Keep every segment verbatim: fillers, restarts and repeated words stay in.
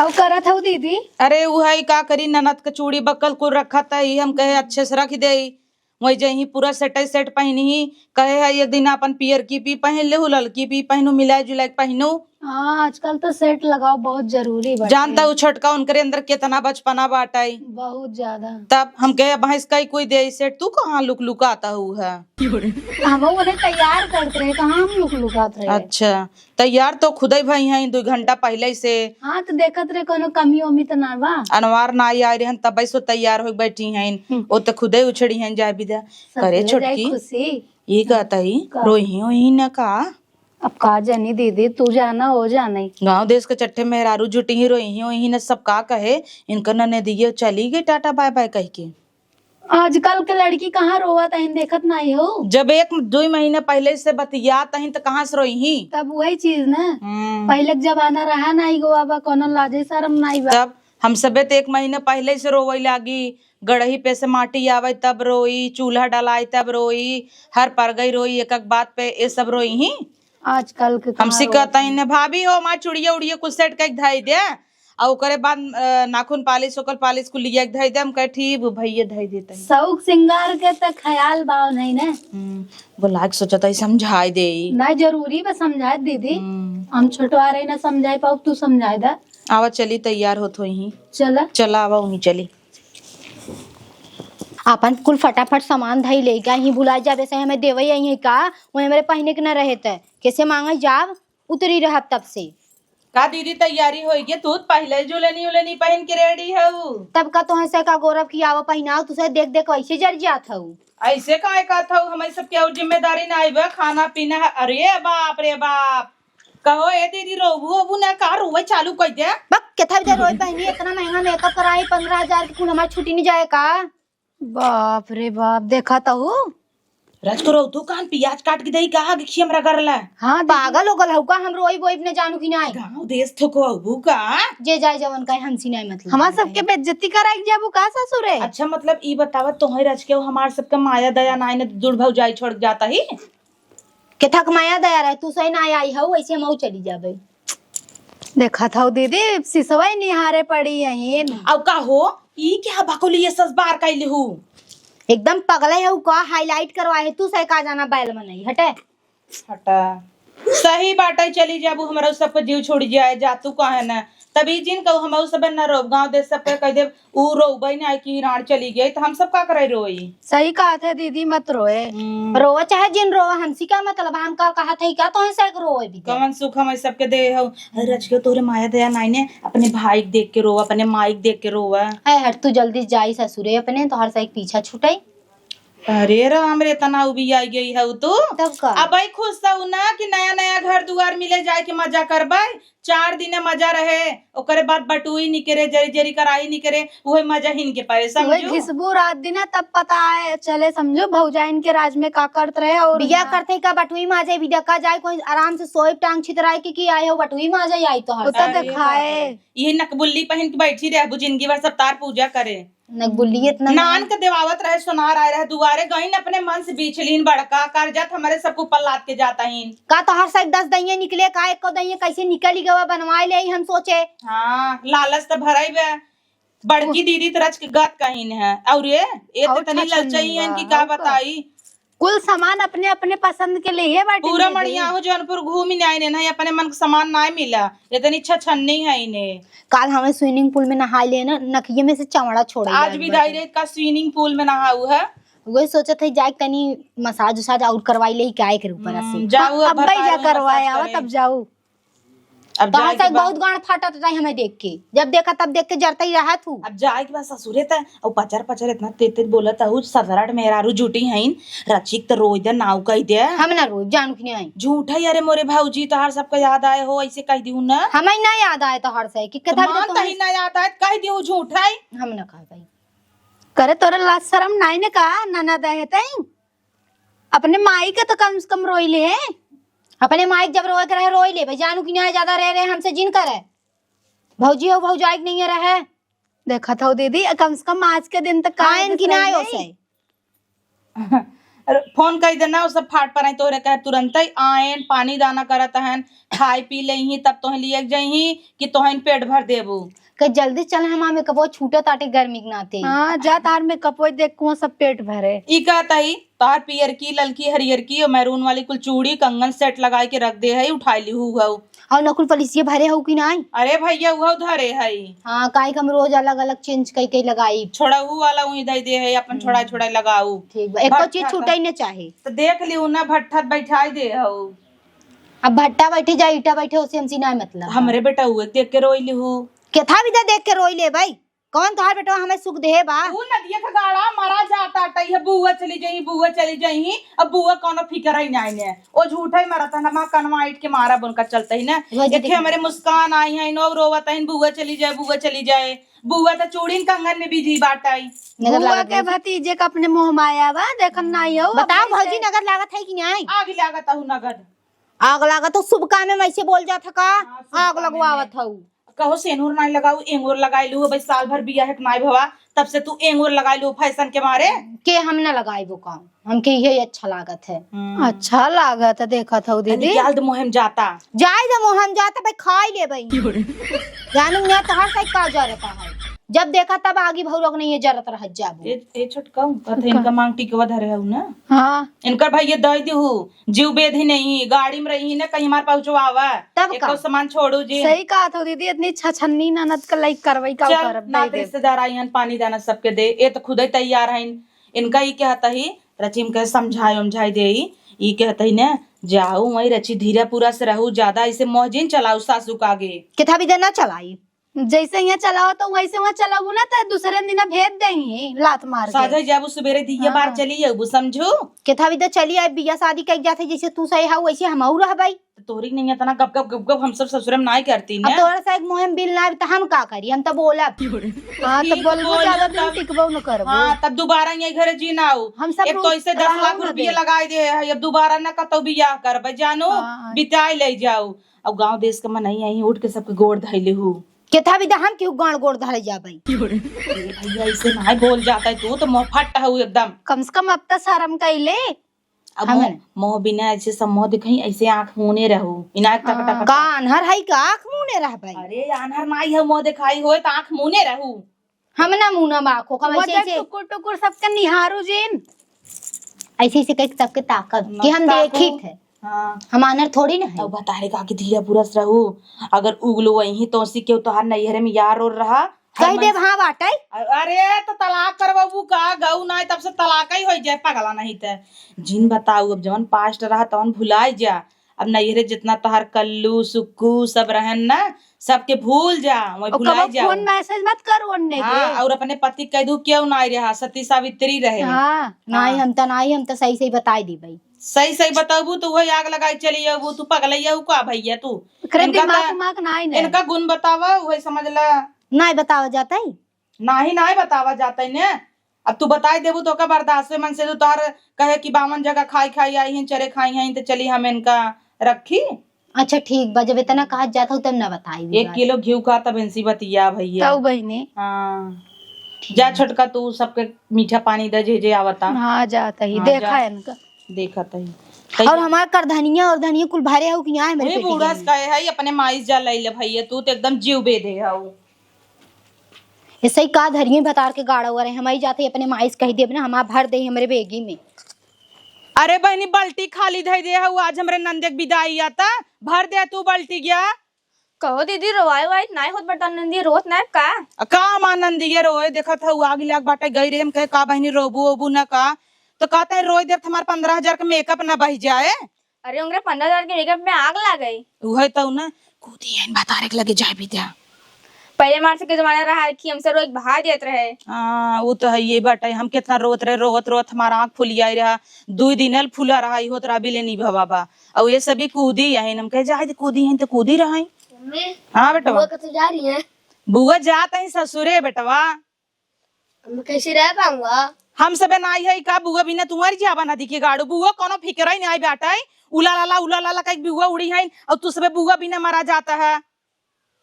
अउ करत हऊ दीदी? अरे उ है का करी, ननद के चूड़ी बक्कल कुल रखत है, ई हम कहे अच्छे से रख देई। वही जही पूरा सेटे सेट पहिनी ही, कहे है एक दिन अपन पियर की भी पहिन लेहू, ललकी भी पहिनू, मिलाए जुलाए के पहिनू। हाँ, आजकल तो सेट लगाओ बहुत जरूरी बाटे। जानता हूँ छोटका उनकरे अंदर केतना बचपना बाटे। बहुत ज्यादा। तब हम कहे भैंस का ही कोई दे सेट, तू कहाँ लुक लुकाता हूँ है? हम उन्हें तैयार करत रहे, कहाँ हम लुक लुकात रहे? अच्छा, तैयार तो खुदे भई हैं दो घंटा पहिले से। हाँ, तो देखत रहे कोनो कमी ओमी तो ना बा। अनवार ना आई रहन तब से तैयार हो बैठी हैं। हम्म। ओ तो खुदे उछड़ी हैं जाए बिदा। ससुरे करे जाए छोटकी। खुशी। ये कहता ही का? रोही ओही न का? अब का जानी दीदी, तू जाना हो जाना ही। गाँव देश के चट्टे मेहरारू जुटी ही रोही ओही न सब का कहे। इनकर ननदिया चली गई टाटा बाय बाय कह के। आजकल के लड़की कहाँ रोवत अहिन, देखत नाई हो? जब एक दुई महीना पहिले से बतियात अहिन, त कहाँ से रोइही? तब वही चीज ना। हम्म। पहिले के जमाना रहा नाई गो, अब कोनो लाजे शरम नाई बा। तब हम सबे त एक महीना पहिले से रोवे लागी, गड़ही पे से माटी आवे तब रोई, चूल्हा डलाए तब रोई, हर परगई रोई, एक एक बात पे ये सब रोइही। आजकल के हम कहाँ सिकत रोवत अहिन, भाभी हो, माँ चुड़िया उड़िया कुछ सेट कइके धई दे। आ ओकरे बाद, अ, नाखून पालिश, ओकर पालिश कुल लिया के धई दे। हम कहे, "ठीक, वो भैया धई देते हैं।" शौक सिंगार के त ख्याल बाव नहीं ने। हम्म, बोला के सोचत है, समझाई दे। नहीं, जरूरी बा समझाए दीदी। हम्म। हम छोटवा रही ना समझाई पाऊ, तू समझाए दा। आवा चली, तैयार होत होई ही। चला। चला, आवा वहीं चली। आपन कुल फटाफट सामान धई ले, का ही भुला जाबे से हमें देवे आई है का? वो हमरे पहिने के न रहे त कैसे मांगे जाब? उतरी रहब तब से। का दीदी, तैयारी होई गे? तू त पहिले जुलनी उलनी पहिन के रेडी हऊ। तब का तोहे से का गौरव की आवा पहिनाओ, तू से देख देख वैसे जर जात हऊ। ऐसे काहे कहत हऊ? हमरे सबके और जिम्मेदारी ना आइबे, खाना पीना है। अरे बाप रे बाप, कहो ए दीदी, रोबू ओबू ना का, रोवे चालू कर दे। बक, केथा भी रोई बहनी, इतना महंगा मेकअप कराई, पन्द्रह हजार के कुल हमार छुट्टी नहीं जाए का? बाप रे बाप, देखा तो हो। रजकरो, तू कान पियाज काट के देई कहा कि खियम रगड़ ला? हाँ, दीदी। पागल हो गल हऊ का? हम रोई बोई ने जानू कि नाई? गाँव देश थोको अबू का? जे जाए जवन काहे, हमसी नाई मतलब। हमार सबके बेइज्जती कराई के जाबू का ससुरे? अच्छा, मतलब ई बतावा, तोहे रजके हमार सबके माया दया नाई ने दूर भौजाई छोड़ के जाता ही? केथा के माया दया रहे, तू सही ना आई हऊ, ऐसे हम चली जाबे। देखत हऊ दीदी, सिसवई निहारे पड़ी यहीं। अब का हो, ई क्या बकौली ये सस बार कैले हू? एकदम पगले हऊ का, highlight करवाए है, तू सही का जाना बैल मनई, हटे। हटा। सही बाटे, चली जाबू, हमरा सबके जीव छोड़ जाए, जा तू काहे ना। तभी जिन कहू, हम सब न रोब, गाँव देश सबके कह देब, ऊ रोबे ना कि राण चली गई, तो हम सब का करे रोई? सही कहत है दीदी, मत रोए। हम्म। रोवा चाहे जिन रोवा, हमसी का मतलब, हम का कहत है का, तोहन से एक रोए भी दे। कवन सुख हम सबके दे हो? अरे रजके तोरे माया दया नाई ने, अपने भाई के देख के रोवा, अपने माई के देख के रोवा। है हट, तू जल्दी जाई ससुरे अपने, तोहर से एक पीछा छुटाई। अरे राम रे, तना उबियाई गई हऊ तू। तब का? अबई खुश हऊ ना कि नया नया घर दुआर मिले, जाए के मजा करबे। चार दिने मजा रहे, ओकरे बाद बटुई निकरे, जरी जरी कराई निकरे, उहे मजा हिन के पाए, उहे समझू? घिसबू रात दिना, तब पता है चले, समझू, भौजाइन के राज में का करत रहे। और बिया ना करते का बटुई में आ जाए, बिया का जाए, कोई आराम से सोए, टांग छितराए के की आए हो, बटुई में आ जाए, आई तो हर उतर अरे देखाए। बाप रे। ये नकबुल्ली पहिन के बैठी रहबू जिंदगी भर सब तार पूजा करे। नकबुल्ली इतना नान के देवावत रहे, सोनार आए रहे दुआरे, गईन अपने मन से बीछ लीन बड़का, कर्जा त हमरे सबके ऊपर लाद के जाता हीन। का तोहर से दस दइये निकले का, एको दइये कैसे निकल गवा, बनवाए ले हम सोचे। हाँ, लालच त भराई बे। बड़की दीदी त रच के गत कहीन है। और ये, ये और तो तनी छछन ललचाई है बा, कि का और का? बताई। कुल सामान अपने अपने पसंद के लिए बाटी पूरा दीदी। मड़िया हो जौनपुर घूम ही नहीं, नहीं अपने मन के सामान नहीं मिला। इतनी छछन्नी है इन्हें। काल हमें swimming pool में नहाए ले ना, नकिये में से चमड़ा छोड़े आज लागल विदाई बाटे। रे का swimming pool में नहाऊ है। वही सोचत है जाए तनी massage उसाज और करवाई ले, क्या एक ऊपर हम्म, से। जाऊ अब अब भाई भाई जा और करवाए massage आवा, करे। तब जाऊ। अब तोहर जाए से के बाद बहुत गांड फाटत रही हमें देख के, जब देखा तब देख के जरता ही रहा तू। अब जाए के बाद ससुरे त, और पचर पचर इतना तेज तेज बोलत हऊ, सदरट मेहरारू जुटी हईन, रचिक त रोई दे, नाव कह दे। हम ना रोई, जानू कि नहीं आई। झूठ है, अरे मोरे भौजी, तोहार सबका याद आए हो, ऐसे कह दिहू ना। हमें ना याद आए तोहर से कि कथा भी मान तो तही ना याद आए, कह दिहू झूठ है। हम ना कह पाई। करे तोरे लाज शरम नाई ने का, ननद है तई? अपने माई के तो कम से कम रोई ले। अपने माई के जब रोए के रहे, रोई ले भाई, जानू कि नहीं ज्यादा रह रहे हमसे जिन करे। भौजी हो, भौजाई के नहीं रहे। देखत हऊ दीदी, कम से कम आज के दिन तक का आयन कि ना आयो से। अरे, फोन कइ देना, उ सब फाट पर आई, तोहरे कहे तुरंतइ आएन, पानी दाना करत हन, खाइ पी लेइहीं, तब तोहे लिए जइहीं कि तोहे पेट भर देबू। कहे, "जल्दी चल, हमार मेकअपवा छूटत आटे गर्मी के नाते।" हाँ, जा तार मेकअपवा देख, कुआं सब पेट भरे। ई कहत ही, "तार पियर की, ललकी, हरियर की और मैरून वाली कुल चूड़ी, कंगन सेट लगाइ के रख दे है, उठाइ लिहू हऊ।" और नकुल पलिसिया भरे हऊ कि नाई? अरे भइया, उहउ धरे है। हाँ, काहे कि हम रोज अलग-अलग चेंज कइ के लगाई। छोड़ाऊ वाला उहीं दइ दे है, अपन हम्म। छोड़ा छोड़ा लगाऊ। ठीक बा, एको चीज भट्ठा छूटे त न चाहे। त देख लिहू ना, भट्ठा त बैठाइ दे हऊ। अब भट्ठा बैठे चाहे ईटा बैठे, ओसे हमसे ना मतलब। हमरे बेटा उहे देख के रोइ लिहू। केथा बिदा देख के रोइ ले भाई? कौन तोहार बेटवा हमें सुख देहे बा? ऊ नदिया का गाड़ा मरा जाता, टइहे बुआ चली जइहीं, बुआ चली जइहीं। अब बुआ कौनो फिकर ही नाई ने। ओ झूठा ही मरत है ना, माँ कनवा आइट के मारा बोन का चलता ही ना। रोज एके देखी। हमरे मुस्कान आई है, नो रोवत है, बुआ चली जाए, बुआ चली जाए। बुआ तो चूड़ीन कंगन में बिजी बाटइ। नजर बुआ लागत के बा। भतीजे का अपने मोह माया बा, देखन नाई हो, बताओ अपने भौजी, से नगद लागत है कि नाई? आग लागत हऊ नगद। आग लागत हऊ, शुभ काम में ऐसे बोल जात ह का? हाँ, शुभ आग काम में। लगवावत हऊ। कहो सेनुर नाई लगाऊ, एंगोर लगाई लू, भाई साल भर बियाह के नाई भवा, तब से तू एंगोर लगाई लू फैशन के मारे। के हम ना लगाई वो काम, हमके इहे अच्छा लागत है। हम्म। अच्छा लागत है, देखत हऊ तनी दीदी। जाल दे मोहे में जाता। जाए दे मोहे में जाता, भाई खाई ले भाई। जानू ना तहार साथ का जरत है, जब देखा तब आगी भौरक नहीं है, जरत रह जाबू। ए, ए छोटका, कहते का? इनका मांग टिकवा धरे हऊ ना? हाँ। इनकर भाई ये दई दिहू, जीव बेधी नहीं, गाड़ी में रही ना, कहीं मार पहुँचवावा। तब एको का? सामान छोड़ू जी। सही कहत हऊ दीदी, इतनी छछन्नी ननद का लाइक करवाई का चल, करब, ना दे दे। रिश्तेदार आई हन, पानी दाना सबके दे, ए तो खुदे तैयार हइन। इनका ई कहत ही, रचिम के समझाए उमझाए देई, ई कहत ही ने, जाऊ वहीं रची धीरे पूरा से रहू, ज्यादा ऐसे मोह जिन चलाऊ सासू का आगे। केथा बिदा ना चलाई। जैसे यहाँ चलाओ तो वैसे वहाँ चलाबू ना, तो दूसरे दिन भेज देही लात मार के। साझे जाबू, सुबेरे दिए हाँ। बार चली जाबू, समझू? केथा बिदा चली आई, बियाह शादी कइके जात है, जैसे तू सही हाउ, वैसे हमहू रहबई। तो तोहरी नहीं इतना गप गप गप गप हम सब ससुरे में नाई करती अब ने। तोहरा से एक मुहिम बिल ना, तो हम का करी, हम तो बोलब। हाँ, तो ठीक बोलबो बोलू ज्यादा, तब। टिकबो न करबो। हाँ, तब दोबारा ये घरे जी ना आऊ। हम सब एक तो रोज ऐसे दस लाख रहू ना रुपया दे। लगाए दे है, अब दोबारा ना कतौ बियाह करबे, जानू, हाँ। बिताई ले जाऊ। अब गाँव देश के मनई आई, उठ के सबके गोड़ धइले हू। केथा बिदा हम केहू गाड़ गोड़ धरे जाबे। अरे भैया, ऐसे नाई बोल जाता है, तू तो मुँह फट हऊ एकदम। कम से कम अब तो शर्म कइले। अब हमें मुँह, मुँह बिना ऐसे सब मुँह दिखाई, ऐसे आँख मूने रहू, इनाक टक टक हाँ। टक। का आन्हर है का आँख मूने रहबे? अरे आन्हर नाई है, मुँह दिखाई होए तो आँख मूने रहू। हम ना मुँह ना माखो, हम वो ऐसे देख ऐसे टुकुर टुकुर सबके निहारू जिन। ऐसे ऐसे कइके सबके ताकब मत कि हम ताको। देखित है। हाँ। हम आन्हर थोड़ी ना है। अब बतारे का कि धीरे पूरा से रहू, अगर उगलो वहीं तो सी केहू तोहार नैहरे में यार और रहा, कह हर देब मन हाँ बाटे। अ-, अरे तो तलाक करवाबू का? गऊ नाई तब से तलाक ही हो जाए पगला नहीं ते। जिन बताऊ, अब जवन पास्ट रहा तवन भुलाई जा। अब नैहरे जितना तोहार कल्लू सुक्कू सब रहन ना, सबके भूल जा, वही और भुलाई कबो जा। फोन मैसेज मत कर ओन्ने हाँ, के। और अपने पति कह दू केहू नाई रहा, सती सावित्री रहे। हाँ, नाई हाँ। हम त नाई, हम त सही सही बताई दी भाई। सही सही बताबू तो वही आग लगाई चली जाबू, तू पगलैया हऊ का भैया तू? एकरे इनका दिमाग त, उमाग नाई ने। इनका गुण बतावा, वही समझ ला। नाई बतावा जाता है। नाही, नाही बतावा जाता है ने। अब तू बताई देबू तो ओका बर्दाश्त में मन से तू तोहर कहे कि बावन जगह खाई खाई आई हैं, चरे खाई हैं, तो चली हम इनका रखी। अच्छा ठीक बा, जब इतना कहत जात हऊ तब ना बताई भी एक बात। किलो घिउ का तब इनसी बतिया भैया। तऊ बहिनी। हाँ। ठीक। जा छोटका तू सबके मीठा पानी दे जे जे आवता। हाँ जाता ही, हाँ, देखा जा। है इनका। देखत ही। और हमार करधनिया और धनिया कुल भरे हो कि यहाँ है मेरे वही पेटी बूढ़ा के से में? कहे है अपने माई से जा लई ले भैया, तू तो एकदम जीव बेधे हऊ। ऐसे ही का धरिये भतार के गाड़ा हुआ रहे, हम आई जाते अपने माई से कह देब ना, हमार भर दे हमरे बेगी में। अरे बहनी, बाल्टी खाली धई दे हऊ, आज हमरे नंदे के विदाई आता, भर दे तू बाल्टी गया। कहो दीदी, रोवाई वाई नाय होत बता नंदी, रोत नाय का? आ, का हमार नंदी ये रोए, देखत हऊ आग लाग बाटे, गई रे, हम कहे का बहनी रोबू ओबू ना का, तो कहते हैं रोए देख हमार पन्द्रह हजार के मेकअप ना बह जाए। अरे, ओकरे पन्द्रह हजार के मेकअप में आग लाग गई। उहे तो ना, कूदी है, भतारे के लगे जाए भी द्या। पहले मार से के जमाना रहा कि हमसे रोज भाग जात रहे। हाँ, वो तो है, ये बात है। हम कितना रोत रहे, रोत, रोत हमारा आँख फुलियाई रहा। दुई दिन अल फुला रहा, ई होत रहा, बिले नहीं भवा बा। और ये सभी कूदी है, हम कहे, "जाए दे, कूदी है, तो कूदी रहा है।" मम्मी, हाँ, बेटवा। बुआ कतो जा रही है? बुआ जात है ससुरे, बेटवा। हम कैसे रह पाऊंगा? हम सबे नाई है का बुआ बिना तुम्हारी जाबा नदी के गाड़ू? बुआ कोनो फिक्र ही नहीं बाटे। उला लाला, उला लाला कई बुआ उड़ी है, और तू सबे बुआ बिना मरा जाता है।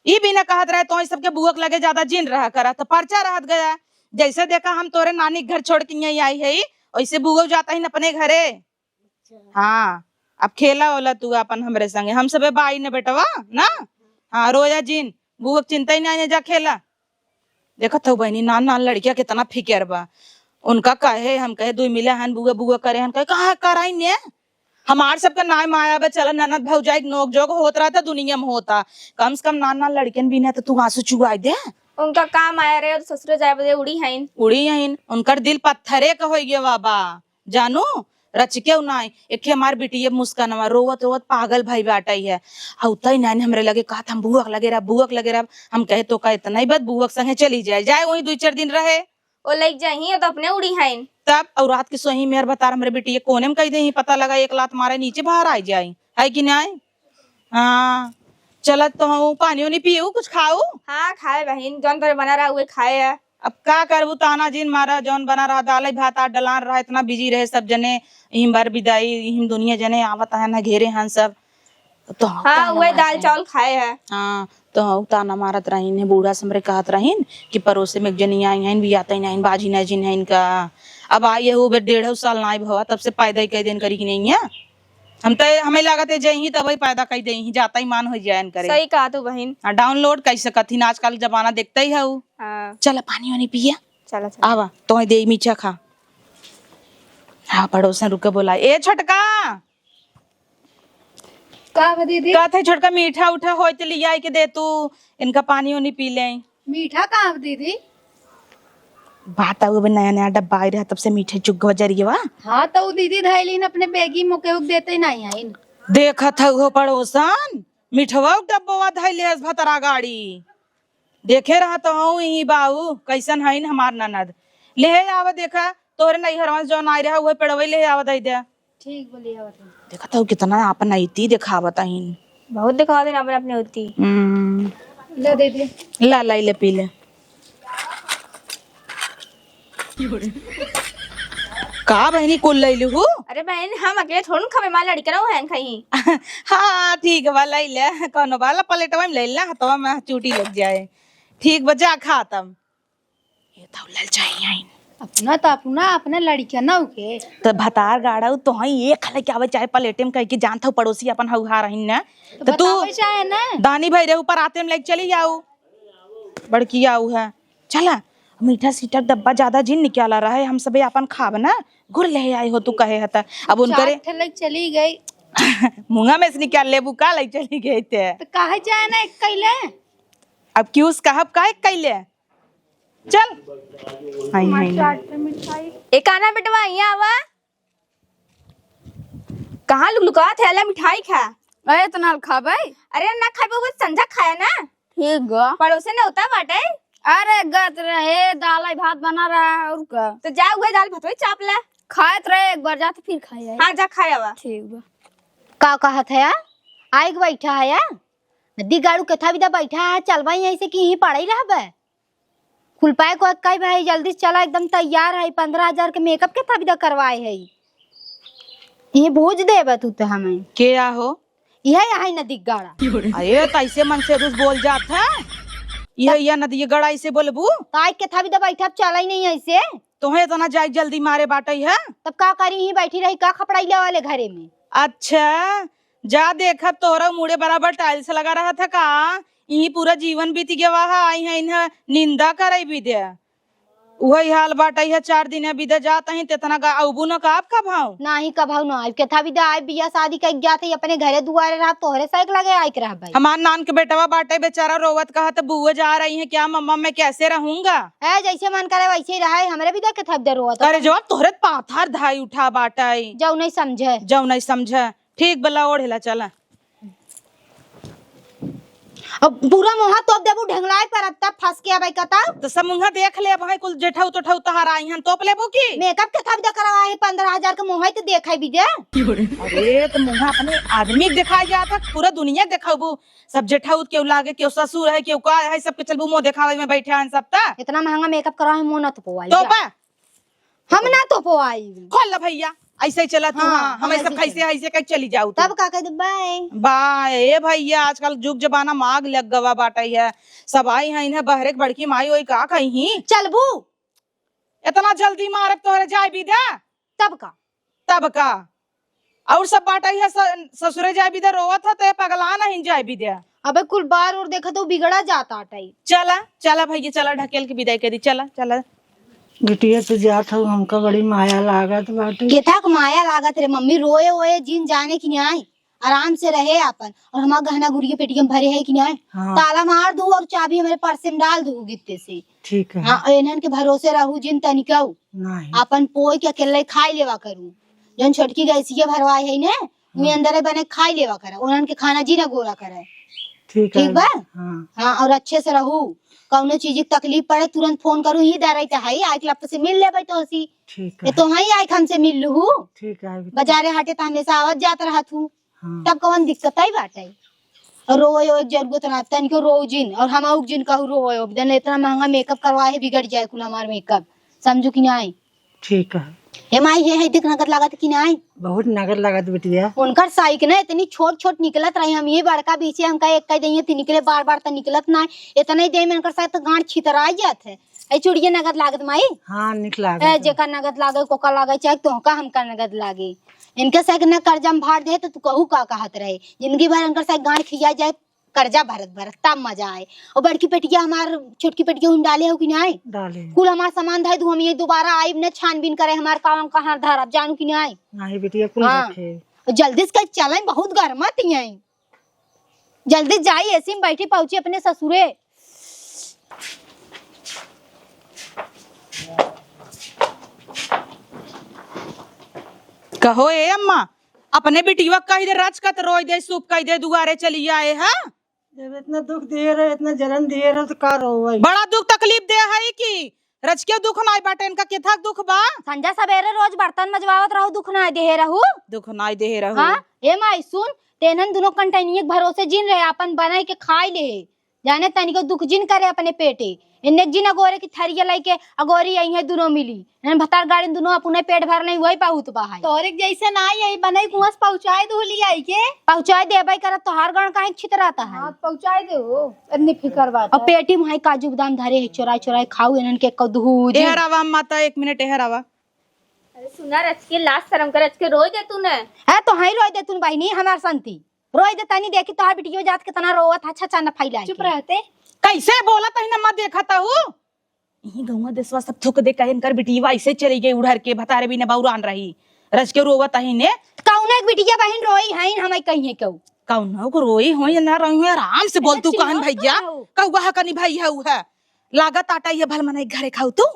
ई बिना कहत रहे, तो ई सबके बुआ के लगे ज्यादा जिन रहा करा, तो पर्चा रहत गया। जैसे देखा हम तोरे नानी के घर छोड़ के यहीं आई है, ऐसे बुआ जाता ही न अपने घरे। हाँ, अब खेला होला तू अपन हमरे संगे, हम सबे बाई न बेटवा ना। हाँ, रोया जिन, बुआ के चिंता ही नहीं है, जा खेला। देखत हऊ बहिनी, नान नान लड़किया कितना फिकर बा। उनका कहे, हम कहे दुई मिले हन, बुआ बुआ करे हन, कहे कहाँ कराई ने। हमार सबके नाय माया बा, चल ननद भौजाई के नोक जोक होत रहता, दुनिया में होता। कम से कम नान नान लड़कियन बिना तो तू आंसू चुआई दे। उनका काम आया रहे और ससुरे जाए बदे उड़ी हईन। उड़ी हईन, उनकर दिल पत्थरे का होई गया बाबा। जानू, रचिके उ नाई, एके हमार बिटिया मुस्कानवा रोवत रोवत पागल भई बाटई है। हउतई नाई हमरे लगे कहत, "हम बुअक लगे रह, बुअक लगे रह।" हम कहे, "तो का इतना ही बस बुअक संगे चली जाए, जाए वहीं दुई चार दिन रहे।" ओ लइक जाही, तो अपने उड़ी हईन। तब, और रात के सोही मेहर बतार हमरे बिटिया कोने में कही देही, पता लगा एक लात मारे नीचे बाहर आई जाई, है कि नाई? हाँ, चलत तो हूँ, पानी उनी पीऊ, कुछ खाऊ? हाँ, खाए बहिन, जौन तोरे बना रहा, उहे खाए है। अब का करबू, ताना जिन मारा, जौन बना रहा, दाल भात, आ डलान रहा, इतना बिजी रहे सब जने, इहिम बार बिदाई, इहिम दुनिया जने आवत है ना, घेरे हन सब। तो हाँ, ताना उहे मारत दाल रही। चावल खाए है। हाँ, तो हऊ ताना मारत रहीन है, बूढ़ा से हमरे कहत रहीन कि पड़ोसे में एक जनी आई हईन, बियातई नाइन, बाझी नाजिन है इनका। अब आई है, वो बे डेढ़ साल नाई भवा, तब से पैदा ही कई दिन करी कि नहीं है। हम तो, हमें लागत है, जइही तबही पैदा कई देही, जाता ही मान हो जाए करे। सही कहा तू बहिन। हाँ, download कई सकत ही ना, आजकल जमाना देखते ही हऊ। हाँ। चला पानी वानी पिया। चला, चला। आवा, तोहे दे मीठा खा। हाँ, पड़ोसन रुके बोला, "ए छोटका।" का बा दीदी? कहत है छोटका मीठा उठा होय तो लिया के दे तू, इनका पानी वानी पी लें। मीठा का बा दीदी? बात आऊ, अबे नया नया डब्बा आई रहा, तब से मीठे चुग्गवा जरिए बा। हाँ, तो उ दीदी धैलीन अपने बैगी में, केहू के देते नहीं आइन। देखत हऊ हो पड़ोसन, मिठवा के डब्बवा धैले हस भतरा गाड़ी। देखे रहा तो हऊ इही बाऊ, कैसन हईन हमार ननद। लेहे आवा देखा, तोहरे नैहरवा से जौन आई रहा, उहे पेड़वई लेहे आवा दई दे। ठीक बोली, आवत हई। देखत हऊ कितना आपन अइती देखावत हईन। बहुत देखावत हईन आपन अपने अइती। हम्म। ले दे दे। ला, ला, ले पी ले। का बहिनी कुल लैलू हू? अरे बहिन, हम अकेले थोड़ू खाबे, माँ लड़के रहू हैं कहीं। हाँ, ठीक बा, लै ले, कौनो बाला प्लेटवा में लै ले, हथवा में चूटी लग जाए। ठीक बा, जा खा तब। ये तो ललचाई आइन। अपना तो अपना, अपने लड़किया ना उके। तो भतार गाड़ा तो हई, एक लेके आवे चाहे प्लेटे में, कह के जानत हऊ पड़ोसी अपन हऊ हा रहीन ना। तो तो तू बतावे चाहे ना। दानी भैरे ऊपर आते में लेके चली जाऊ। बड़की आऊ है। चला, मीठा सीठा डब्बा ज्यादा जिन निकाला रहे, हम सबे अपन खाब ना। गुड़ ले आई हो तू कहे हता। अब उनकरे चार ठे लेके चली गई। मुंगा में से निकाल लेबू का ले चली गई ते। तो काहे चाहे ना एक कैले? अब क्यूस कहब का एक कैले? चल। हाय, हाय, हाय। ए काना बेटवा, यहाँ आवा। कहाँ लुकलुकात है? ला मिठाई खा। अरे, इतना खाबे? अरे, ना खाबे, वो संझा खाया ना। ठीक बा। पड़ोसे ने होता बाटे। अरे, गत रहे, दाल भात बना रहा, और का? तो जा, उहे दाल भात वही चाप ला। खात रहे, एक बार जा, तो फिर खाए आए। हाँ, जा, खाए आवा। ठीक बा। का कहत है? आइके बैठा है? नदी गाड़ू केथा बिदा बैठा है, चलबा यहीं से कि यहीं पड़े ही रहबे? कुल पैक वैक कई भाई, जल्दी से चला, एकदम तैयार है, पन्द्रह हजार के मेकअप केथा बिदा करवाए है। ये भूज देबे तू तो हमें। के आ हो? यह यहाँ नदी गाड़ा। अरे, तो ऐसे मन से रुस बोल जात है। यह, यह नदी गाड़ा ऐसे बोलबू? तो आइके केथा बिदा बैठा, अब चला ही नहीं ऐसे। तोहे इतना जाए जल्दी मारे बाटे है? तब का करी, यहीं बैठी रही का खपड़ाइला वाले घरे में? अच्छा, जा देखब तोहरा मुड़े बराबर टाइल्स लगा रहा था का? यहीं पूरा जीवन बीत गया है, आई है इन्हें निंदा करे बिदे। उहई हाल बाटे है, चार दिन बिदे जात ही, तेतना गा अउबू न का आप का भाव? नाही का भाव ना आइब, केथा बिदा आइब, बियाह शादी कइके जात ही, अपने घरे दुआरे रहा, तोहरे साइक लगे आइक रह भाई। हमार नान के बेटवा बाटे बेचारा रोवत कहत, "बुआ जा रही है क्या मम्मा, मैं कैसे रहूंगा?" ए, जैसे मन करे वैसे ही रहे, हमरे बिदा केथा बिदा रोवत। अरे जवाब तोहरे पाथर धाई उठा बाटे। जाऊ नहीं समझे। जाऊ नहीं समझे। ठीक बला ओढ़ेला चला। अब पूरा मुंहा तोप देबू ढेंगलाई पर, अब तब फंस के अबै कता। तो सब मुंहा देख ले, भाई कुल जेठऊ तोठऊ तहार आई हन, तोप लेबू की? मेकअप केथा बिदा करवाए है, पन्द्रह हजार के मुंहा ही तो देखाई बिदे। अरे तो मुंहा अपने आदमी के देखाई जात है, पूरा दुनिया के देखाबू। सब जेठऊ केहू लागे, केहू ससुर है, केहू का है, सबके चलबू मुंह देखावे में बैठे हन सब ता। इतना महंगा मेकअप करवाए है, मुंह ना तो पोवाई तो जा। बा। हम ना तो पोआई। खोल ला भैया, ऐसे ही चला तू, हाँ, हाँ, हम हम ऐसे ऐसे खैसे, चली। ऐसे कह चली जाऊ तू। तब का कह दे, बाय। बाय, ए भैया, आजकल जुग जमाना माग लग गवा बाटे है। सब आई हैं, इन्हें बहरे के बड़की माई होई का कहीं? चलबू? इतना जल्दी मारब तोहरे जाए भी दे। तब का? तब का? और सब बाटइ है स-, ससुरे जाए बिदे रोवत है, तो ये पगला नहीं जाए बिदे। अबे कुल बार और देखा तो बिगड़ा जात आटइ। चला, चला भैया, चला ढकेल के बिदाई करी, चला, चला। बिटिया तो जात हउ, हमका बड़ी माया लागत बाटे। केथा क माया लागत रे मम्मी, रोए ओए जिन जाने कि नाहीं, आराम से रहे आपन। और हमार गहना गुरिया पेटिया में भरे है कि नाहीं, हाँ। ताला मार दू और चाबी हमरे पर्स में डाल दू गित्ते से। ठीक है। हाँ, इन्हन के भरोसे रहू जिन तनिकऊ। नहीं। आपन पोई के अकेले खाई लेवा करू। जौन छोटकी गैसिया भरवाई है ने, उहे हाँ। अंदरे बने खाई लेवा करा। उन्हन के खाना जिन अगोरा करा। ठीक ठीक है। बा? हाँ। हाँ, और अच्छे से रहू। कौनो चीज की तकलीफ पड़े, तुरंत फोन करू, ही दाराई त है, आइक लप से मिल लेबै तोहसी। ठीक ये है। तो है, आइक हमसे मिल लू। ठीक है। बाजारे हाटे त हमेशा आवत जात रहत हूँ। हाँ। तब कौन दिक्कत आई बाटे? और रोए ओए के जरूरत ना, तनिको रो जिन, और हम आउक जिन कहू रोए ओए, देन इतना महंगा मेकअप करवाए है, बिगड़ जाए कुल हमार मेकअप, समझू कि नाहीं? ठीक है। हे माई, हे है देख नगद लागत कि नाहीं? बहुत नगद लागत बिटिया। उनकर साइक ना इतनी छोट छोट निकलत रही, हम ये बड़का बीचे हमका एक कह दइए त निकले, बार बार त निकलत ना, इतने देर में उनकर साइक त गांठ छितराई जात है। ए चुड़िया नगद लागत माई? हाँ, निक लागत ए, है। जेका नगद लागे, कोका लागे, चाहे तोहका हमका नगद लागे। इनके से न कर्जा में भार दे, तो तू कहू का कहत रहे? जिंदगी भर इनकर से गांठ खिया जाए, कर्जा भरत भरत, तब मजा आए। और बड़की पेटिया हमार, छोटकी पेटिया उन डाले हो कि नाहीं? डाले। कुल हमार सामान धइ दू, हम ये दोबारा आइब न छानबीन करे, हमार कहाँ कहाँ धरब, जानू कि नाहीं? नाहीं बिटिया, कुल हाँ। रखे। और जल्दी से कहीं चलें, बहुत गरमात ही हैं। जल्दी जाई, एसी में बैठी पहुंची अपने ससुरे। कहो ए अम्मा, अपने बिटिया कहि दे, रचकत रोइ दे, सूप कहि दे, दुआरे चली आए, हाँ? जब इतना दुख दिए रहे, इतना जलन दिए रहे, तो का रोवई? बड़ा दुख तकलीफ दे है कि रचके दुख नाई बाटे, इनका केथा दुख बा? संझा सबेरे रोज बर्तन मजवावत रहू, दुख नाई देहे रहू। दुख नाई देहे रहू। हाँ, ए माई सुन, तेनन दुनो कंटैनिये के भरोसे जिन रहे, आपन बनाई के खाई ले। जाने तनिको दुख जिन करे अपने पेटे। इन्ने जिन अगोरे की थरिया लइके अगोरी आई है दुनो मिली। एन भतार गाड़ी दुनो अपने पेट भर नहीं, वही बहुत बा है। तोरे के जैसे नाई आई बनाई कुआं से पहुँचाए दू लियाई के। पहुँचाए देबे करत, तोहार गण काहे छितराता है? हाँ, पहुँचाए दे हो, इतनी फिकर बात और है। पेटी में है काजू बादाम धरे है, चोराए चोराए खाऊ इन्हन के कदहू जी। एहर आवा माता, एक मिनट एहर आवा। अरे सुना रचके, लाज शरम कर, रचके रोइ दे तू न। है तो है रोइ दे तू बहिनी, हमार संती। रोइ दे तनी, देखी तोहार बिटियो जात कितना रोवत है, अच्छा अच्छा न फैला चुप के। रहते। कैसे बोलत है न, मत देखत हूँ। यही गौवा देसवा सब थूक दे, कहे इनकर बिटिया ऐसे चली गई उड़हर के, भतारे बिना बौरान रही। रचके रोवत है ने। कौनो एक बिटिया बहिन रोई है, हमें कहीं है क्यों? कौनो को रोई होई ना रोई होई, आराम से बोल तू, चिल्लाओ कहन तो भैया। कहो। कौवा है कनी भैया उ है। लागत आटा ये भल मनाई घरे खाऊ तू।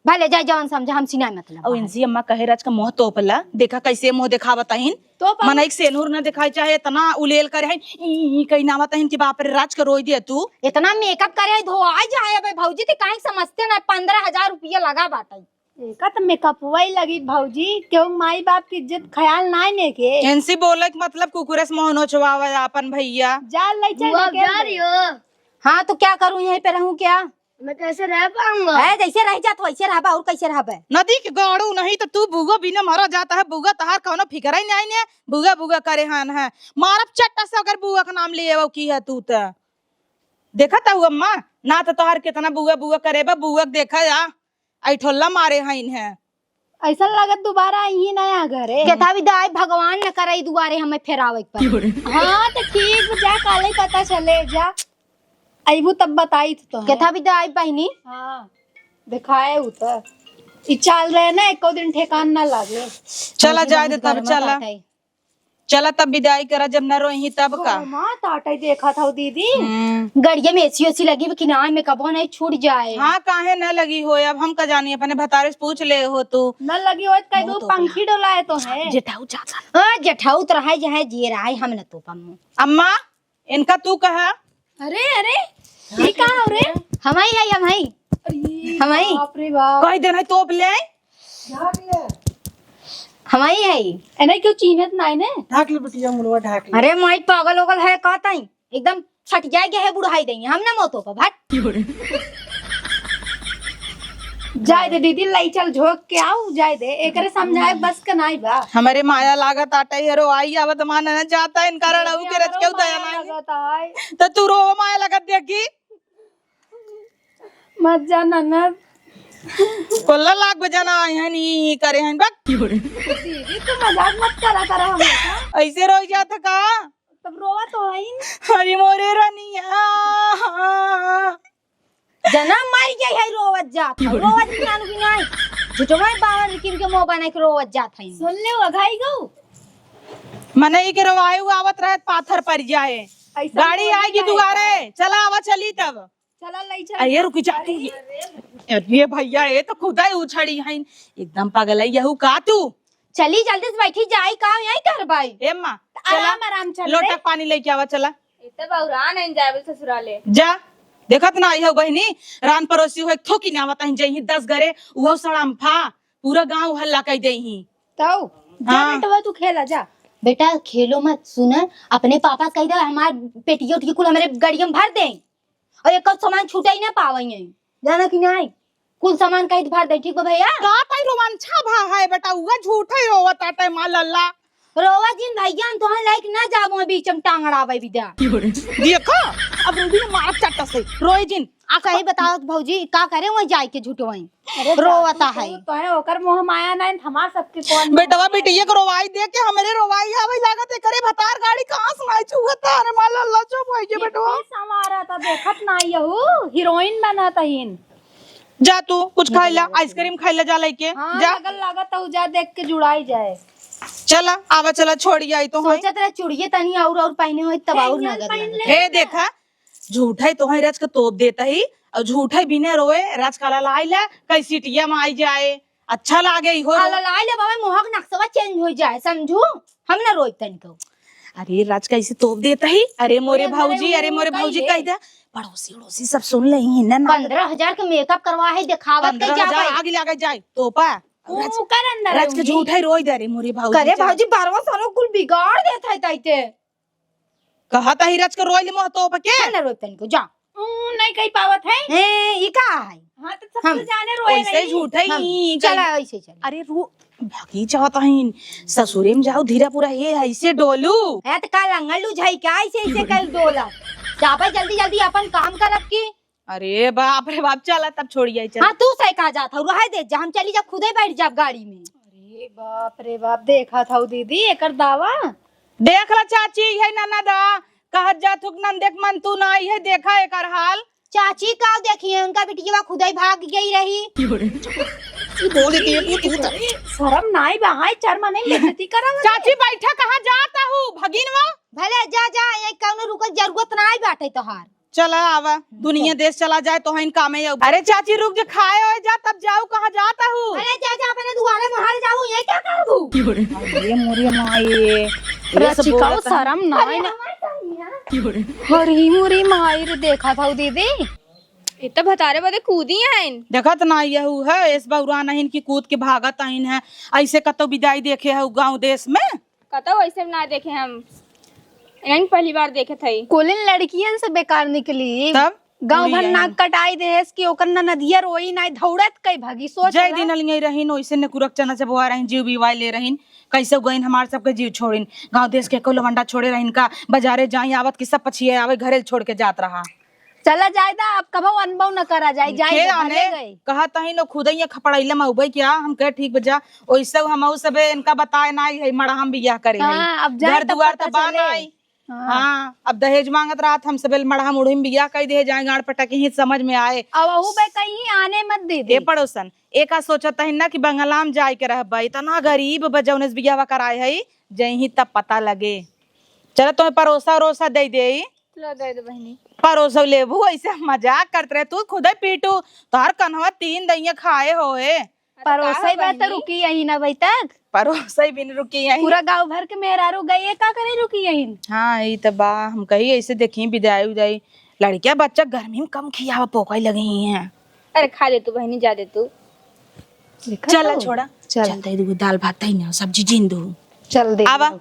भले जाए जवन समझा, हम सिनाई मतलब और है। इनसी अम्मा कहे रचका मुँह तोपला, देखा कैसे मुँह देखावत हइन। तोप। मनई के सेनुर न देखाई चाहे, इतना उलेल करे हइन, ई, ई कही नावत हइन कि बाप रे रचका रोई दे तू। इतना मेकअप करे है, धोआई जाए। अबे भौजी ते काहे समझते ना, पन्द्रह हजार रुपया लगा बाटे। एका त मेकअपवा ही लगी भौजी, केहू माई बाप की इज्जत ख्याल नाई ने के। इनसी बोले के मतलब कुकुरे से मुँह नोचवावे आपन भैया। जा ले चल बुआ, ढकेल जा दे। रही हो। हाँ तो क्या करूँ, यहीं पे रहूँ क्या? मैं कैसे रह पाऊंगा? है, जैसे रह जात वैसे रहबा, और कैसे रहबे? नदी के गाड़ू नहीं तो तू बुआ बिना मरा जाता है, बुआ तहार कौनो फिकर ही नहीं ने, बुआ बुआ करे हन है। मारब चट्टा से अगर बुआ का नाम लिए वो की है तू त। देखत हऊ अम्मा, ना तो तोहार कितना बुआ बुआ करे बा, बुआ के देखा जा, ऐठोला मारे हइन है। ऐसा लगत दोबारा आई ही ना यहाँ घरे। केथा भी दाई भगवान न करे दुआरे हमें फेरावे के पड़े। हाँ, तो ठीक, जा काले पता चले, जा। अइबू तब बताई तो तोहे। केथा भी दाई बहिनी। हाँ, दिखाए उ तो। ई चाल रहे ना, एको दिन ठेकान ना लागे। चला जाए दे तब, चला। चला तब विदाई करा, जब न रोही तब का। माँ ताटाई देखा था दीदी। हम्म। गड़िया में एसी ओसी लगी बा कि ना, में कबो नहीं छूट जाए। हाँ, काहे न लगी हो, अब हम का जानी, अपने भतारे से पूछ ले हो तू। न लगी हो, कह दो तो पंखी डोलाए तो है। जेठाऊ जाता। हाँ, जेठाऊ तो रहे, जहाँ जिए रहे, हम न तो पम्मू। अम्मा, इनका तू कहा। अरे, अरे, ई का हो रे? हमही है, हमही। अरे, हमही। बाप रे बाप। कह देना तोप ले। ढाक ले। हमही है। एने क्यों चीन्हत नाई ने? ढाक ले बिटिया, मुड़वा ढाक ले। अरे माई, पागल ओगल है का ताई? एकदम छट जाए के है बुढ़ाई दई, हम ना मोतो का भाट। जाए दे दीदी, लाई चल झोंक के आऊ, जाए दे, एकरे समझाए बस के नाई बा। हमरे माया लागत आटा, ये रो आई आवत मान न जाता, इनका रड़ऊ के रच के उदय माया नाई। लागत आए। तो तू रो माया लागत देखी। मत जा ननद। कोल्ला लाग बजाना आई हन, ई, ई करे हन, बक। दीदी, तू मजाक मत करा करा हम लोग का। ऐसे रोई जात का? तब रोवा तो हईन। अरे मोरे रनिया। जनम मर गई है, रोवत जात है, रोवत नानू भी नहीं। झूठो में बावन किन के मुंह बना के रोवत जात है। सुन ले, वो घाई गऊ। मने ई के रोवाए हुआ आवत रहत पाथर पर जाए। ऐसा गाड़ी बोली आएगी नहीं दुआरे। है। चला आवा चली तब। चला लई चल। अरे रुक जा तू। अरे, अरे भैया, ये तो खुदा ही उछड़ी है। एकदम पागल है यहू का तू। चली जल्दी से बैठी जाई, का यहीं करबाई? ए माँ, आराम, चला, आराम चल लोटा रे। पानी लेके आवा, चला। इतना बौरान है जाए ससुराले। जा, देखत ना आई हो बहिनी, रान पड़ोसी हो एक थोकी ना आवत हैं, जइही दस घरे, उहो सड़म्फा, पूरा गांव हल्ला कई देही। तौ, जा हाँ। बेटवा तू खेला जा। बेटा खेलो मत, सुन, अपने पापा से कह दे हमार पेटिया उटिया कुल हमरे गड़िया में भर दे। और एक सामान छूटे ही ना पावे हैं, जाना कि नहीं? कुल सामान कहीं भर दे, ठीक बा भैया? का ताई रोमांछा भा है बेटा, उआ झूठे ही रोवत आटे माँ लल्ला। रोवा जिन भैया, हम तोहन लाइक ना जाबो बीच में टांगड़ावे बिदा। देखो, अब रूबी ने मारत चाटा से, रोए जिन। आ सही बताओ भौजी, का करे वहीं जाए के झूठो वहीं? अरे रोवता जातू है। तू, तोहे ओकर मोह माया नहीं, हमार सबके कौन मोह बेटवा माया? बिटिया के रोवाई देख के हमरे रोवाई आवे लागत, एकरे भतार गाड़ी कहाँ सुनाई चुहता? अरे माँ लल्ला चुप होई के बेटवा। इतनी संवारा त देखत ना यहू, हीरोइन बनत हईन। जा तू कुछ खाई ला, आइसक्रीम खाई ला जा लेके। हाँ, जा। लगल लागत हऊ, जा देख के जुड़ाई जाए। चला, आवा चला, छोड़ी आई तो होई। सोचत रहे चूड़िए तनी और, और पहने होई तब और नजर लगे। ए देखा, झूठे तोहई रच के तोप देत ही, और झूठे बिना रोए रच का ललाई ले, कई सीटिया में आई जाए, अच्छा लागे इहो रो। ललाई ले बाबा, मोहक नक्शवा चेंज हो जाए, समझू? हम ना रोई तनिको। अरे रच कैसे तोप देत ही, अरे मोरे भौजी, अरे मोरे भौजी कह दे, पड़ोसी उड़ोसी सब सुन ले ही ना, ना। पन्द्रह हजार के मेकअप करवा है, देखावत के जाबे। आगे लागे जाए तोपा। रच के झूठे रोई दे, अरे मोरे भौजी करे भौजी, बारवा सालों कुल बिगाड़ देत है ताई ते। कहत ही रच के रोई ले मोह तोप के। ना, ना रोई तनिको, जा। ऊ, नहीं कही पावत है। ए, ई का है? हाँ, तो सब हम तो जाने रोए वैसे नहीं। झूठे ही हम, कही। चला, ऐसे चला। अरे रो, भगी चाहत हईन, ससुरे में जाओ धीरा पूरा ये ऐसे डोलू। ए, तो का लंगल लू झाई का ऐसे, ऐसे कर डोला? जाबे जल्दी, जल्दी अपन काम करब की। अरे बाप रे बाप, चला तब छोड़ी आई, चला। हाँ, तू सही कहा जात हऊ, रहे दे जा, हम चली जा, खुदे बैठ जाब गाड़ी में। अरे बाप रे बाप, देखा था दीदी एकर दावा। देख ला चाची, है ननद, कहत जात हुक नन देख मन तू ना आई है, देखा एकर हाल। चाची का देखी है, उनका बिटिया खुदे भाग गई रही। की बोले कि ये तू तो शर्म नाई बा, हाय चार मने बेइज्जती करा। चाची बैठा, कहाँ जात हऊ भगिनवा? भले जा, जा, ये कौनो रुके जरूरत नाई बाटे तोहार। चला आवा, दुनिया देश चला जाए तो हईन कामे अउ। अरे चाची रुक जे, खाए होए जा तब जाऊ, कहाँ जात हऊ? अरे जा, जा, अपने दुआरे मुहारे जाऊ, ये क्या करबू? अरे मोरे माई, ये सब रचिकाऊ बोलत है। शर्म ना अरे है ना। हमारे सामने है। अरे मोरे माई रे, देखा था दीदी। ये तो भतारे बदे कूदी आइन। देखत ना ये हऊ है, इस बौरा नहीं कि कूद के भागत आइन है। ऐसे कतो विदाई देखे है गाँव देश में? कतौ ऐसे ना देखे हम, इन्हन पहली बार देखे थे। कुलिन लड़कियन से बेकार निकली। तब? गाँव भर नाक कटाई देहेस कि ओकर ननदिया रोई नाई, धौड़त कई भागी, सोच जय ला। दिन अलिये रहीन, ओइसे ने कुरक चना चबवा रहीन, जीव बिवाई ले रहीन, कैसे गइन हमार सबके जीव छोड़िन। गाँव देश के एको लवंडा छोड़े रहीन का, बाजारे जाई आवत कि सब पछिए आवे, घरे छोड़ के जात रहा। चला जाए दा, अब कबो अनबो न करा जाए, जाए के दा, भले आने गए। कहा तही नो खुदे ये खपड़ैले में उबे क्या, हम कहे ठीक बजा, ओइसे हमहू सबे इनका बताए नाई है, मड़हा में बियाह करे है। हाँ, अब जाए घर तब दुआर पता तब बा चले। नाई। हाँ। हाँ, अब दहेज मांगत रहत, हम सबे मड़हा मुढ़ी में बियाह कई दे जाए, गाड़ पटक ही समझ में आए। अब अहू बे कहीं आने मत दे दे। ए पड़ोसन, एका सोचत है ना कि बंगला में जाए के रहबा, इतना गरीब बा जौने से बियाहवा कराए है, जइही तब पता लगे। चलो तुम्हें परोसा उरोसा दे दे। लो दे दे बहिनी। परोसो लेबू, ऐसे हम मजाक करत रहे, तू खुदे पीटू, तोहर कन्हवा तीन दइया खाए होए। अरे परोसई का बा त बहिनी? रुकी यही ना भाई तक। परोसई बिन रुकी यही। पूरा गांव भर के मेहरारू गई है, का करे रुकी यही? हाँ, ई त बा, हम कही ऐसे देखी विदाई उदाई, लड़किया बच्चा गर्मी में कम खियावा पोकई लगी हैं। अरे खा दे तू बहिनी, जा दे तू। देखा चला तो? छोड़ा, चल। चल दे दू दाल भात तई ना, सब्जी जीन दू। चल दे आवा। दू।